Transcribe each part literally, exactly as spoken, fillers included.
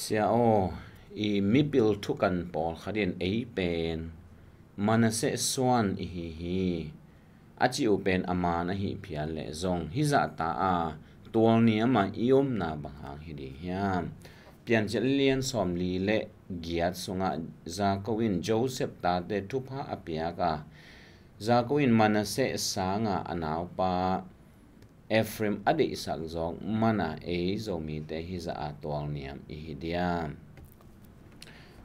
Sia aw, i mipil thukan pawlkhat in ei pen Manasseh suan i hi hi, a ci uh pen a man ahi phial leh zong hizah ta a tualniam a i omna bang hang hi ding hiam? Piancil lian sawmli le giat sungah Jakob in Joseph tate thupha a piak a, Jakob in Manasseh sanga a naupa Ephraim a deihsak zawk mana ei Zomite hizah a tualniam i hi diam?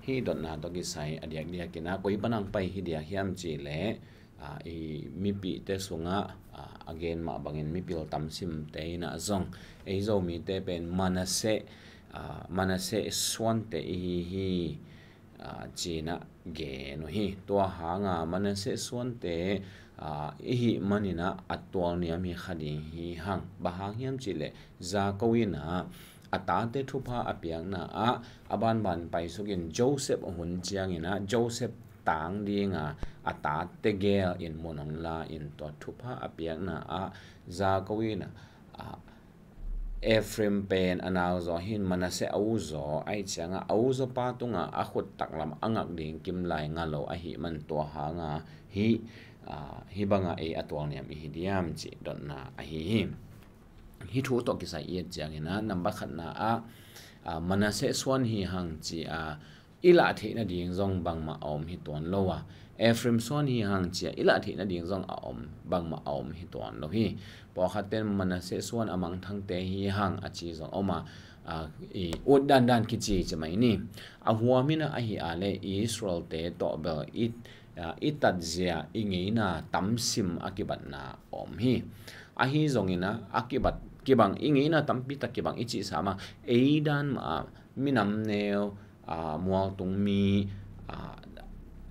Hih dotna tawh kisai a diakdiakin a koi panang pai hi dia hiam cihleh, a, i mipihte sungah, a, a gen mah bangin mipil tamsimte inah zong ei Zomite pen Manasseh, a, Manasseh suante i hi hi, a, cinah gen uh hi. Tua hanga Manasseh suante, a, i hih maninah a tualniam hi kha ding hi hang. Bang hang hiam cihleh Jakob inah a tate thupha a piakna ah a banban paisukin Joseph hun cianginah Joseph tang dinga a tate gel in mun hong la in tua thupha a piakna ah Jakob inah, a, Ephraim pen a nauzaw hin Manasseh a uzaw ahi cianga a uzaw pa tunga a khut taklam a ngak ding kimlai nga lo ahi man tua hanga hi, a, hi banga ei a tualniam i hi diam cih dotna ahi hi. Hih thu tawh kisai i et ciangina nambat khatna ah, a, Manasseh suan hi hang ci a i lah theih nading zong bangmah a om hi tuan lo a, Ephraim suan hi hang cia i lah theih nading zong a om, bangmah a om hi tuan lo hi. Pawlkhatte in Manasseh suan a mangthangte hi hang a ci zong om a, a, i ut dandan kici ci mai ni. A huam inah ahi a le Israelte tawh bel i, a, i tatzia i ngeina tamsim a kibatna om hi. Ahi zonginah a kibat kibang i ngeina tampi tak kibang i cihsa mah ei dan mah a minam neu, a, mualtung mi, a,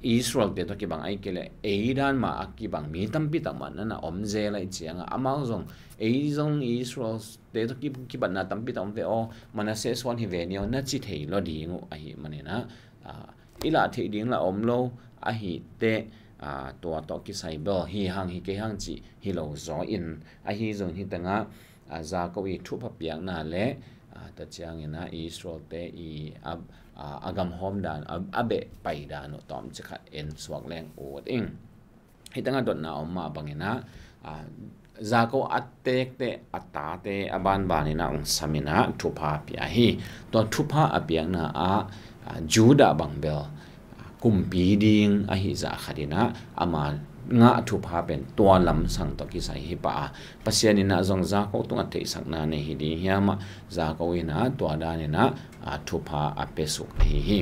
Israelte tawh kibang ahi kei leh ei dan mah a kibang mi tampi tak mah nana om zel ahi cianga amau zong ei zong Israelte tawh ki, kibatna tampi tak om ve aw, Manasseh suan hi ve ni aw na ci thei lo ding uh ahi maninah, a, i lah theih ding lah om lo ahi teh, a, tua tawh kisai bel hi hang hi kei hang cih hi lo zaw in ahi zong hi tengah, a, Jakob i thupha piakna le, a, ta ciangina Israelte i a, a, a gamhawm dan a, a beh pai dan uh tawm cikhat en suak leng ut ing. Hi tengah dotna om mah bangina, a, Jakob a tekte a tate a banbanina ong samina thupha pia hi. Tua thupha a piakna ah, a, Judah bang bel kumpi ding ahi zah khatinah ama ngah thupha pen tua lamsang tawh kisai hi pah a, Pasian inah zong Jakob tungah theihsakna nei hi ding hiamah Jakob inah tua daninah, a, thupha a pesuk ahi hi.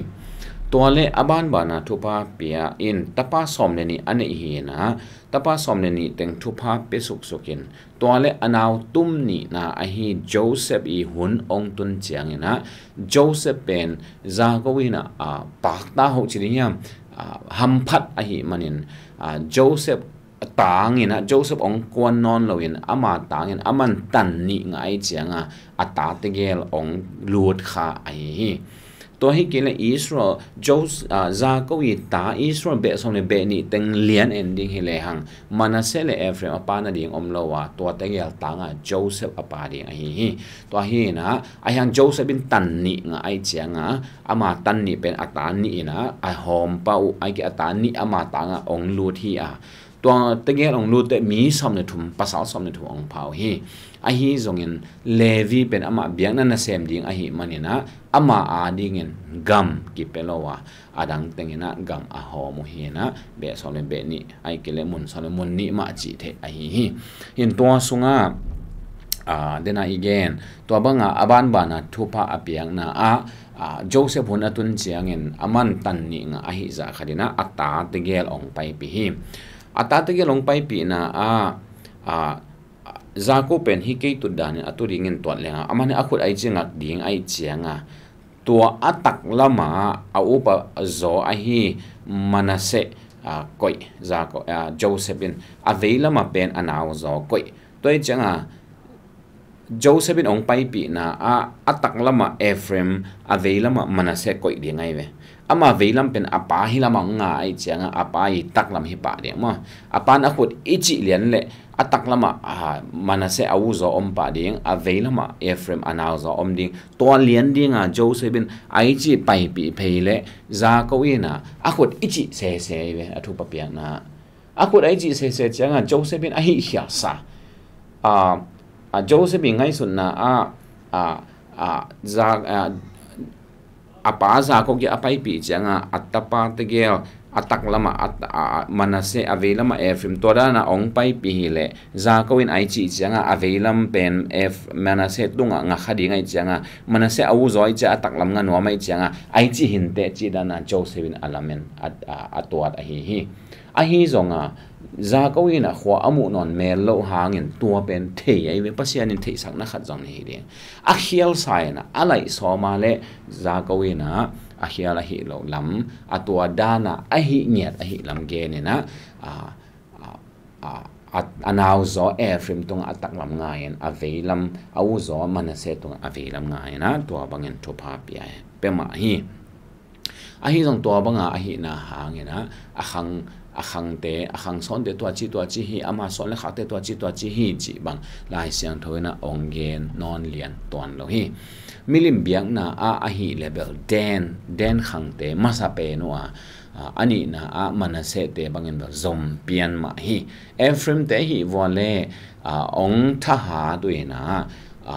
Tua le a banbana thupha pia in tapa sawm le nih a neih hi inah tapa sawm le nih teng thupha pesuksukin tua le a nau tum nihna ahi Joseph i hun ong tun cianginah Joseph pen Jakob inah, a, pakta hoh ci ding hiam, a, hamphat ahi manin, a, Joseph tanginah Joseph ong kuan nawn loin ama tangin aman tan nih ngah ahi cianga a tate gel ong lut kha ahi hi. Tua hi kei le Israel, Jos-, a, Jakob i ta Israel beh sawm le beh nih teng lian en ding hi lehang Manasseh le Ephraim a pa nading om lo a tuate gel tanga Joseph a pa ding ahi hi. Tua hi inah ahiang Joseph in tan nih ngah ahi cianga ama tan nih pen a ta nih inah a hawmpa uh ahi kei a ta nih ama tanga ong lut hi a, tua tegel ong lutte mi sawm le thum, pasal sawm le thum ong pha uh hi. Ahi zongin Levi pen amah biakna nasem ding ahi maninah ama adingin gam kipia lo a, a dang tenginah gam a hawm uh hinah beh sawm le beh nih ahi kei le mun sawm le mun nih mah cih theih ahi hi. Hin tua sungah, a, dena i gen tua banga a banbana thupha a piakna ah, a, Joseph hun a tun ciangin aman tan nih ngah ahi zah khatinah a ta tegel ong paipih hi. A ta tegel ong paipihna ah, a, Jakob pen hi kei tut danin a tu dingin tuat lenga aman a khut ahi ciangak ding ahi cianga tua a taklama a upa zaw ahi Manasseh, a, koih Jakob, a, Joseph in a veilama pen a nau zaw koih. Tua ahi cianga Joseph in ong paipihna ah a taklama Ephraim a veilama Manasseh koih ding ahi ve. ama veilam pen a pa hi lamah hong nga ahih ciangah a pa i taklam hi pah ding maw. A pan a khut i cih lian leh a taklamah, a, Manasseh a uzaw om pah ding, a veilamah Ephraim a nauzaw om ding. Tua lian dinga Joseph in a i cih paipih phei leh Jacob in a, a khut i cih sese hi ve, a thupha piakna. A khut a i cih sese ciangah Joseph in a hih khialsa. A, a Joseph i ngaihsutna ah, a, a, Za-, a, a pa Jacob kiang a paipih ciangah a tapa tegel a taklamah a, a, a Manasseh, a veilamah Ephraim, tua dana hong paipih hi leh Jacob in a i cih ciangah a veilam pen Eph-, Manasseh tungah nga kha ding ahih ciangah, Manasseh a uzaw ahih ciangah a taklam nga nuam ahih ciangah a i cih hinteh cih dana Joseph in a lamen a, a, a tuat ahi hi. Ahi zonga Jacob in a khua a muh nawn mel loh hangin tua pen thei ahi ve, Pasian in theihsakna khat zong nei hi ding. A khialsa in a, a laih sawma leh Jacob in a, a khial ahi loh lam, a tua dana ahi ngiat ahi lam gen in a, a, a, a, a, a nauzaw Ephraim tungah a taklam nga in a veilam, a uzaw Manasseh tungah a veilam nga in a, tua bangin thupha pia, pia mah hi. Ahi zong tua banga ahihna hangin a, a khang, a khangte, a khang sawnte tua ci, tua ci hi, ama sawn le khakte tua ci, tua ci hi, cih bang Lai Siangtho in a hong gen nawn lian tuan lo hi. Milim biakna ah ahih leh bel den, den khangte masa pen uh a, a, a nihna ah Manasseh te bangin bel zom pian mah hi. Ephraim te hih vua leh, a, hong thahat uh in a, a,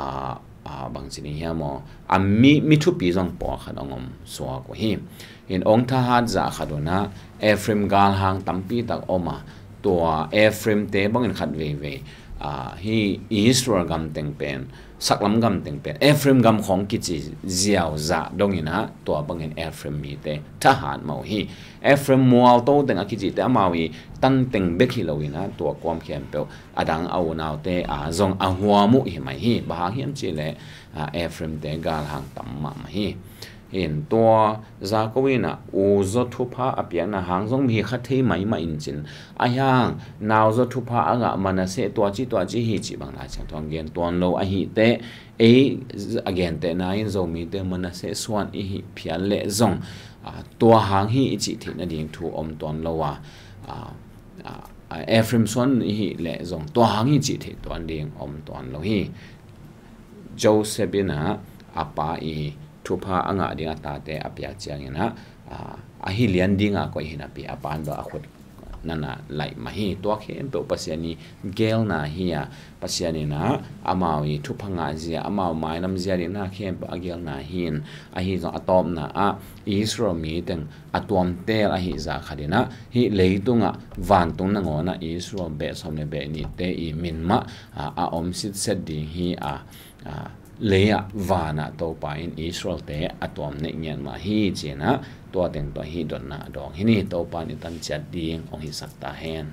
a, bangci ding hiam aw, a mi, mi thupi zong pawlkhat hong om suak uh hi. In hong thahat zah khat un a, Ephraim galhang tampi tak om a, tua Ephraim te bangin khat veivei, a, hih Israel gam teng pen, saklam gam teng pen Ephraim gam khawng kici ziau zah dongin a, tua bangin Ephraim mite thahat mah uh hi. Ephraim mualto teng a kicite amau i tan teng bek hi lo in a, tua kuam khempeuh a dang a unaute a zong a huam uh hi mai hi. Bang hang hiam cih leh, a, Ephraim te galhang tam mahmah hi. In tua Jacob in a uzaw thupha a piakna hang zong mi kha thei maimah in cin, ahi hang nauzaw thupha a ngah Manasseh tua ci, tua ci hi cih bang Lai Siangtho in gen tuan lo ahi teh, ei a gentehna in Zomite Manasseh suan i hih phial leh zong, a, tua hang hi i cih theih nading thu om tuan lo a, a, a, a, Ephraim suan i hih leh zong tua hang hi cih theih tuan ding om tuan lo hi. Joseph in a, a pa i thupha a ngah ding a tate a piak ciangin a, a, ahi lian dinga koih hi napi a pan bel a khut nana laih mah hi. Tua khempeuh Pasian i geelna hi a, Pasian in a, amau i thupha ngah zia, amau mailam zia ding na khempeuh a geelna hi in, ahi zong a tawpna ah Israel mi teng a tuamtel ahi zah khat in a, hih leitungah vantung nangawn ah Israel beh sawm le beh nihte i min mah, a, a om sitset ding hi a, a, lei ah van ah Topa in Israel te a tuam neih ngiat mah hi ci-in a, tua teng tawh hih dotna a dawng hi ni. Topa in i tan ciat ding hong hisak ta hen.